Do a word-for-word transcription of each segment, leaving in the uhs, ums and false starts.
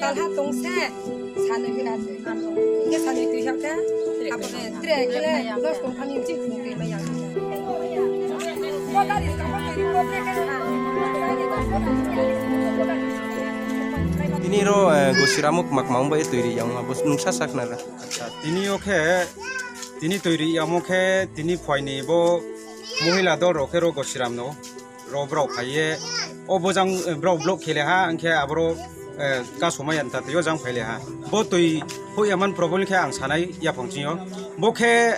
Talha tong se, sanwi hwra se. Hwnkhe sanwi twi hwnkhe, abo khe tre khe le dos tong thani chik twi maya. Tini ro, eh, Gosiram o kwma kwma wngbai twi ri yang abo nungsa sakna ra. Acha, tini o khe, tini twi ri yang o khe, tini phoini bo mohila dol rok khe ro Gosiram no. Ro borok phaiye o bojang, eh, borok block khele ha, hwnkhe aboro, eh, kasomai ang ta twi o jang phaile ha. Bo twi hoi aman problem khe ang sanai yaphang chini o. Bo khe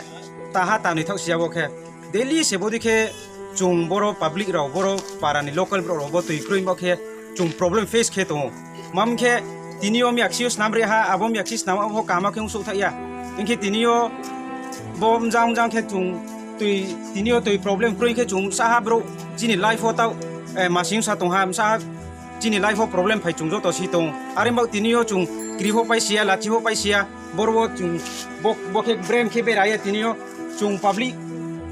taha tanwi thok siya bo khe. Daily se bodi khe chung boro public rok, boro para ni local borok rok bo twi kroi bo khe chung problem face khe tongo. Mam khe tini o miyak si o snam re ha, abo miyak si snam abo kama khe ungsuk thak ya. Hwnkhe tini o bo mjang mjang khe chung twi, tini o twi problem kroi khe chung saha bro chini life o tau, eh, masing sa tong ha, saha chini life o problem phai chung joto si tong. Are bo tini o chung kri pho pai siya, lachi pho pai siya, boro o chung bo, bo khe brem khe bera ya tini o chung public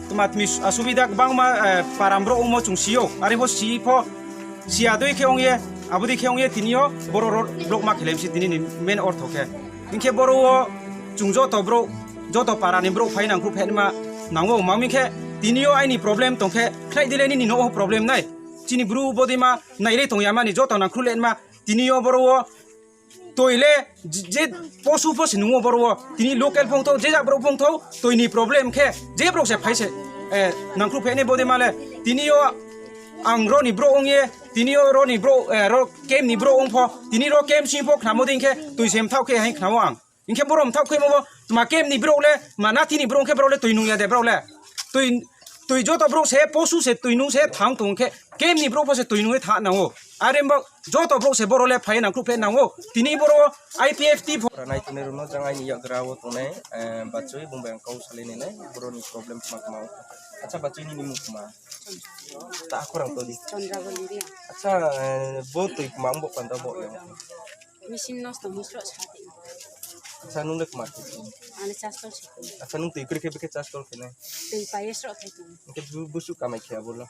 tma tmi asubida bangma, eh, param bro omo chung si o. Are bo si pho Siya dui khe ongye, abodi khe ongye tini o boro road block ma khelem si tini ni main ortho khe. Hinkhe boro o chung joto bro, joto para ni bro phai nangkru phet ma nango. Mami khe tini o aini problem tong khe khlai dile nini no o problem nai. Chini bru bodi ma naire tong ya mani joto nangkru len ma tini o boro o Twi le je, je posu posi nungo boro o. Tini local phongtho, je jak borok phongtho, twi ni problem khe, je borok se phai se, eh, nangkru phene bode male. Tini o ang ro ni bro ongye, tini o ro ni bro, eh, ro kem ni bro ongpho, tini ro kem sing pho khnamo ding khe, twi se mthau khe hain khnamo ang. Hinkhe boro mthau khe mo bo, tma kem ni bro le, ma nathi ni bro ongkhe bro le twi nungya de bro le. Twi, twi joto bro se posu se twi nung se thang tong khe, kem ni bro pho se twi nungwi tha nango. Are bo joto bro se boro le phai nangkru phe nango. Tini boro I P F T pho. Ora nai tini rono jang aini yagra o tongnai, eh, bachoi bung bang kau salai nai nai, boro ni problem ma ma. Acha bachoi ni mung ma. Ta khorang to di. Chandra Bali ria. Acha, eh, bo twi ma bo panda bo yang. Machine nosto musro sati. Acha nung le kma khe. Ani chas to se. Acha nung twi kri khe bikhe chas tol khe nai. Twi paye sro khe tu. Ke bu-, busu kamai khe abo lo.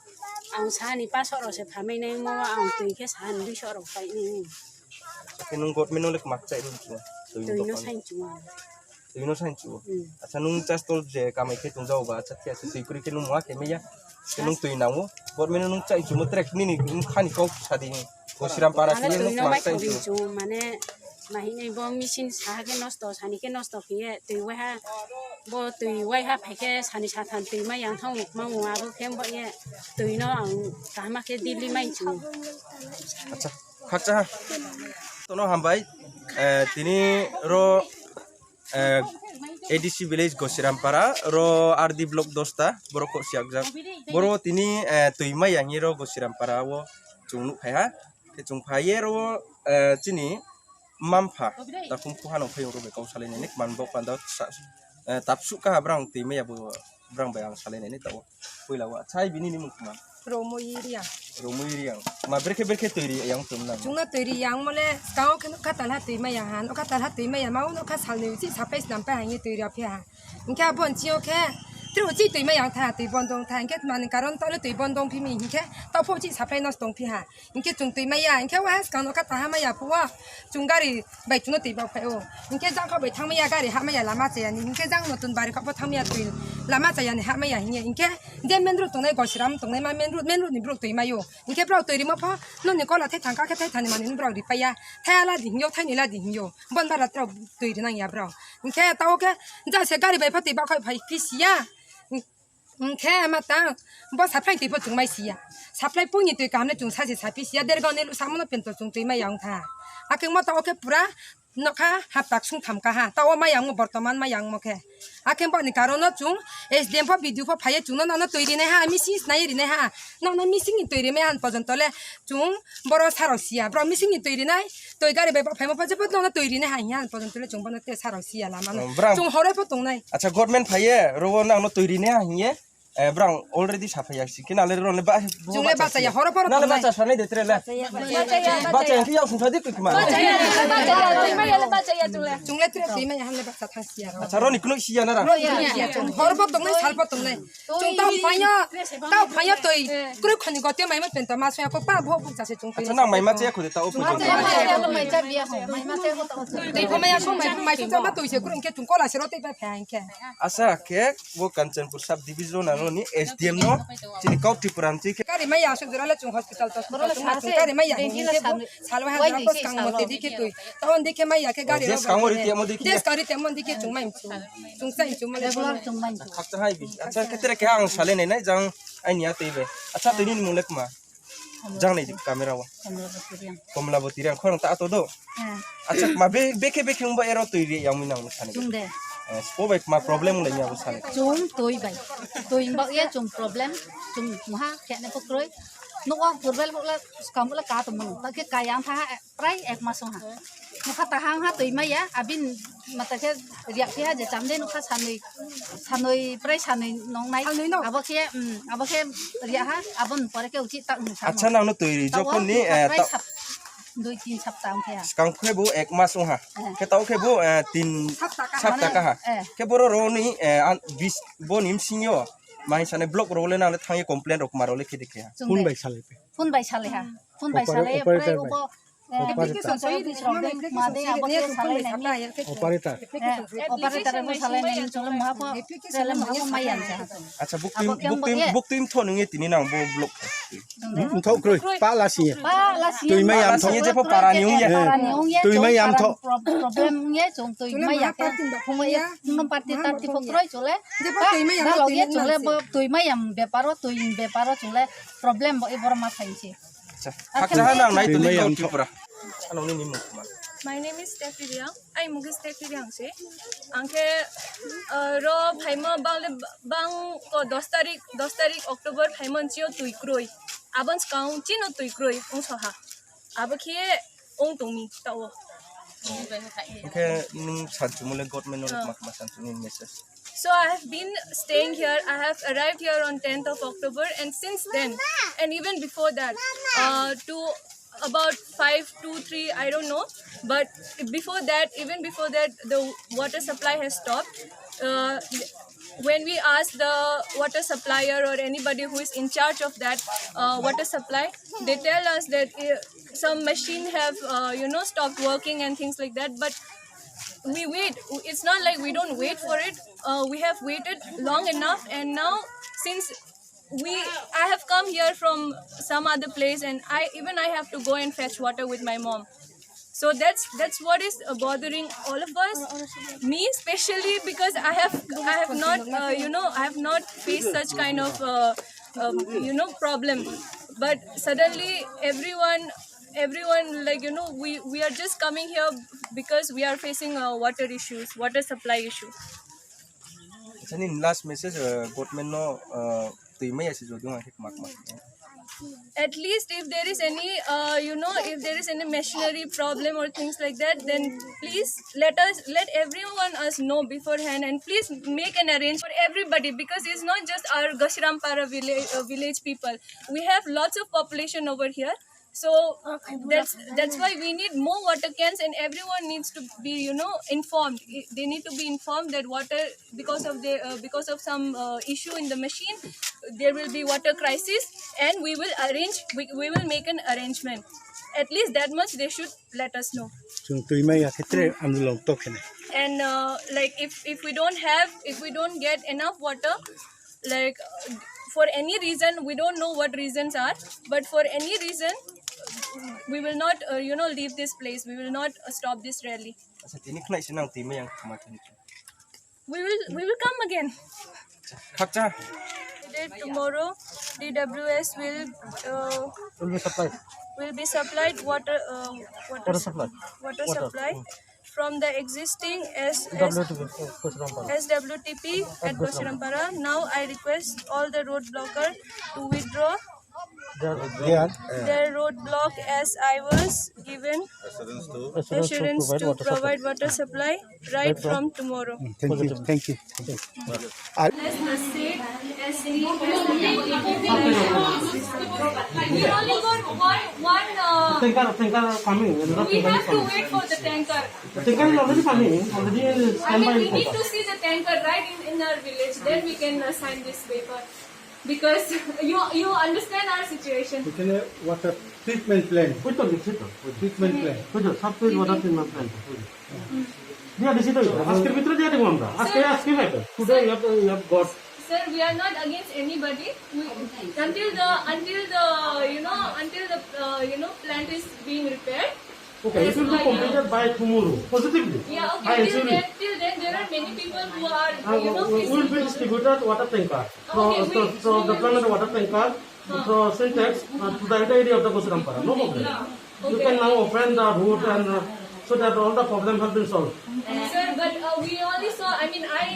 Ang sani paso ro se phamai nai mo ang twi khe sani dui so ro pai ni. Ke nung government no le kma chai ru chu. Twi no sain chu. Twi no sain chu. Hmm. Acha nung chas tol je kamai khe tong jao ba acha khe twi kri khe nung ma khe me ya. Ke nung twi nango. Government no nung chai chu mo trek nini nung khani kok sadi. Gosiram para khe nung ma chai chu. Mane mahinai bo machine saha khe nosto, sani khe nosto khe twi waiha bo twi waiha phai khe sani satham twi mai yang thang muk ma mung abo khe bo ye twi no ang kahma khe Delhi mai chu. Acha, khakcha ha. Tono hambai, eh, tini ro, eh, A D C village Gosiram para, ro R D block dosta, boro kok siak jak. Boro tini, eh, twi mai yang ro Gosiram para o chung nuk phai ha. Khe chung phai ye ro, eh, chini mampha, takhum khuha nang phai ro be kau salai nini, man bok panda sa, eh, tapsuk ka brang twi mai abo brang bai ang salai nini tao. Puila wa, chai bini ni mung khma. Romoi riang. Romoi riang. Ma berkhe berkhe twi ri yang tum nang. Chungna twi ri yang mole skang khe nokha talha twi mai ya han, okha talha twi mai ya ma, nokha salni uchi sapai snam pai hangye twi ri aphe ha. Hinkhe abo nchio khe, twi uchi twi mai yang tha, twi bondong tha, hinkhe mani karon tole twi bondong phimi hinkhe, topho uchi sapai nos tong phi ha. Hinkhe chwng twi maya, hinkhe wa skang nokha taha maya phuo, chwng gari bai chwngno twi bak phai o. Hinkhe jang kha bai thang maya gari ha maya lama chaya ni, hinkhe jang notun bari kha bo thang maya twi lama chaya ni ha maya hinkhe, hinkhe je main road tongnai Gosiram tongnai ma main road, main road ni borok twi maio. Hinkhe borok twi rimo pho noni kola thai thang kha khe thai thani mani borok ri paiya. Thai ala di hinyo, thai ni la di hinyo. Bon bara trok twi ri nang ya borok. Hinkhe tao khe jase gari bai pho twi bak phai phai khe siya. Hinkhe ma tang bo supply twi pho chwng mai siya. Supply pungni twi kaham le chwng sachi sapi siya. Dergaon ni samono pinto chwng twi mai yang tha. Akhe mo ta o khe pura nokha haptak sung tham kaha. Ta o mai yang mo bortoman mai yang mo khe. Akhe bo ni karon no chwng S D M pho B D O pho phaiye chwng no nono twi rinai ha, machine sinai rinai ha. Nono machine ni twi rimai han pojonto le chwng boro sarok siya. Bro machine ni twi rinai. Twi gari bai bo phaima pho jebo nono twi rinai ha hiya, pojon twi le chwng bono te sarok siya lama no. Oh, brang. Chwng horoi pho tongnai. Acha, government phaiye, rogo nang no twi rinai ha hiye. Eh, brang already saphai ya si. Kina le ron le ba. Chungle bacha ya, horo poro nale tongnai. Bacha sanai de tre le. Bacha ya, bacha ya. Bacha ya, yang sungsa di tu kima. Bacha ya, bacha ya, bacha ya, chungle. Chungle tre twi mai ya, han le bacha thang si ya. Acha, roni kuno si ya na ra. Roni kuno si ya, chung. Horo poro tongnai, sal poro tongnai. Chung tao phaiya, tao phaiya toi. Kuru khani gote mai ma penta ma soya ko pa bo bo jase chung. Acha, nang mai ma che khode tao. Mai ma che ya, mai ma che ko tao. Tei pha mai ya ko mai, mai cha ma toi se kuru ke chung kola se ro tei pa phai ke. Asa khe bo Kanchanpur sub division ano ni S D M no chini kau Tripura ni khe. Gari mai ya asuk jora le chung hospital to. Chung ma chung gari mai ya. Salwa ha jora ko skang mo te dikhe tui. Tao dikhe mai ya khe gari. Des kang ori te mo dikhe. Des kari te mo dikhe chung mai chung. Chung sai chung mai. Regular chung mai chung. Khakcha hai bi. Acha khe tere khe ang sale nai nai jang ai niya tei be. Acha tui ni mung le kma. Jang nai camera o. Komlaboti Riang. Komlaboti Riang khorang ta ato do. Acha ma be bekhe bekhe ungba ero tui ri yang minang sani. Chung de. Eh, spo bai ma problem le nya sani. Chung tui bai. Tui ba ye chung problem. Chung muha khe ne pokroi. Nuko purbel bokla skam bokla ka to mun. Ta khe ka yang tha prai ek mas ha. Mukha tahang ha twi maya, abin mata khe riak khe ha je chamde nukha sanwi, sanwi prai sanwi nongnai. Sanwi no? Abo khe, mm, abo khe riak ha, abon pore khe uchi tak nung sanwi. Acha nang no twi ri, jokon ni, eh, prai ta- sap-, dui tin sapta wng khe ha. Skang khe bo ek mas wng ha. Eh. Khe tao khe bo, eh, tin sapta ka ha. Sapta ka ha. Eh. Khe boro ro ni, eh, an-, bis, bo nim singyo, mai sane block ro le nang le thangye complain rok ma ro le khe de khe ha. Phone bai salai pe. Phone bai salai ha. Phone bai salai, operator prai bai. Ubo, eh, operator. Application soi di, problem ma de, abo khe salai nai. Operator. Eh, operator bo salai nai, cholo ma pho, cholo ma pho mai yang sa. Acha, bukti, bukti, bukti tho nungi tini nang bo block. Thok kroi, pa la siye. Pa la siye. Tui mai am tho. Siye je pho para ni ung ye. Para ni ung ye, tui mai am tho. Pro-, problem ung ye, chung tui mai ya. Phung ye, nung party thirty four kroi chole. Je pho tui mai am tho, tui mai am tho. Chole bo tui mai am beparo, tui beparo chole problem bo e bor ma thai si. Acha, khakcha ha nang nai tuni Tripura. Ano nini mung kuma. My name is Steffi Riang. Ai mung Steffi Riang se. Angke, eh, ro phaima bang le bang ko dos tarik, dos tarik October phaima chio tui kroi. Abon skang chino tui kroi ung soha. Abo khe ung tongmi tao. Angke nung sanchumule government no mak ma sanchumule message. So I have been staying here. I have arrived here on tenth of October, and since then, and even before that, uh, to about five, two, three, I don't know. But before that, even before that, the water supply has stopped. Uh, when we ask the water supplier or anybody who is in charge of that uh, water supply, they tell us that uh, some machine have uh, you know stopped working and things like that. But we wait. It's not like we don't wait for it. Uh, we have waited long enough, and now since we, I have come here from some other place, and I, even I have to go and fetch water with my mom. So that's that's what is uh, bothering all of us, me especially, because I have, I have not uh, you know I have not faced such kind of uh, um, you know problem. But suddenly everyone, everyone, like, you know, we we are just coming here because we are facing uh, water issues, water supply issue. Acha, nini last message, uh, government no, uh, twi maya se jodi wngkha khe mak mak. At least if there is any, uh, you know, if there is any machinery problem or things like that, then please let us, let everyone us know beforehand, and please make an arrange for everybody, because it's not just our Gashirampara village, uh, village people. We have lots of population over here. So that's that's why we need more water cans, and everyone needs to be, you know, informed. I- They need to be informed that water, because of the uh, because of some uh, issue in the machine, there will be water crisis, and we will arrange. We, we will make an arrangement. At least that much they should let us know. Chwng twi maya khe tre andolon tok khe nai. And uh, like if if we don't have, if we don't get enough water, like uh, for any reason, we don't know what reasons are, but for any reason we will not uh, you know leave this place. We will not uh, stop this rally. Acha, tini khnai se nang twi maya ang khama thani. We will we will come again. Khakcha. Tomorrow, D W S will uh, will be supplied. Will be supplied water uh, water, water supply. Water supply from the existing S- S- W T P, uh, Gosrampara. S W T P at Gosrampara. Now I request all the road blocker to withdraw They are there. Their roadblock, as I was given assurance to provide water supply right from tomorrow. Thank you. Thank you. As the state, as the, as the, we only got one, one, uh, Tanker, tanker coming. We have to wait for the tanker. Tanker is already coming, already in standby. I mean, we need to see the tanker right in, in our village, then we can, uh, sign this paper. Because you, you understand our situation. এখানে water treatment plant। ওই তো লিখছি তো, ওই তো। Treatment plant। ওই তো, সাত ফেজ water treatment plant। ওই তো। দিয়া দিছি তো, আজকের ভিতরে দিয়া দিব আমরা। আজকে, sir, আজকে রাখো। Today you have, you have got. Sir, we are not against anybody. We, until the, until the, you know, until the, uh, you know, plant is being repaired. Okay, it will be completed by tomorrow, positively. Yeah, okay. Till then, till then, there are many people who are, uh, you know, we will be distributed water tanker. From, okay, from the plant water tanker, from Sintex, uh, to the entire area of the Gosirampara. No problem. You can now open the route and, uh, so that all the problem have been solved. Sir, but, uh, we only saw, I mean, I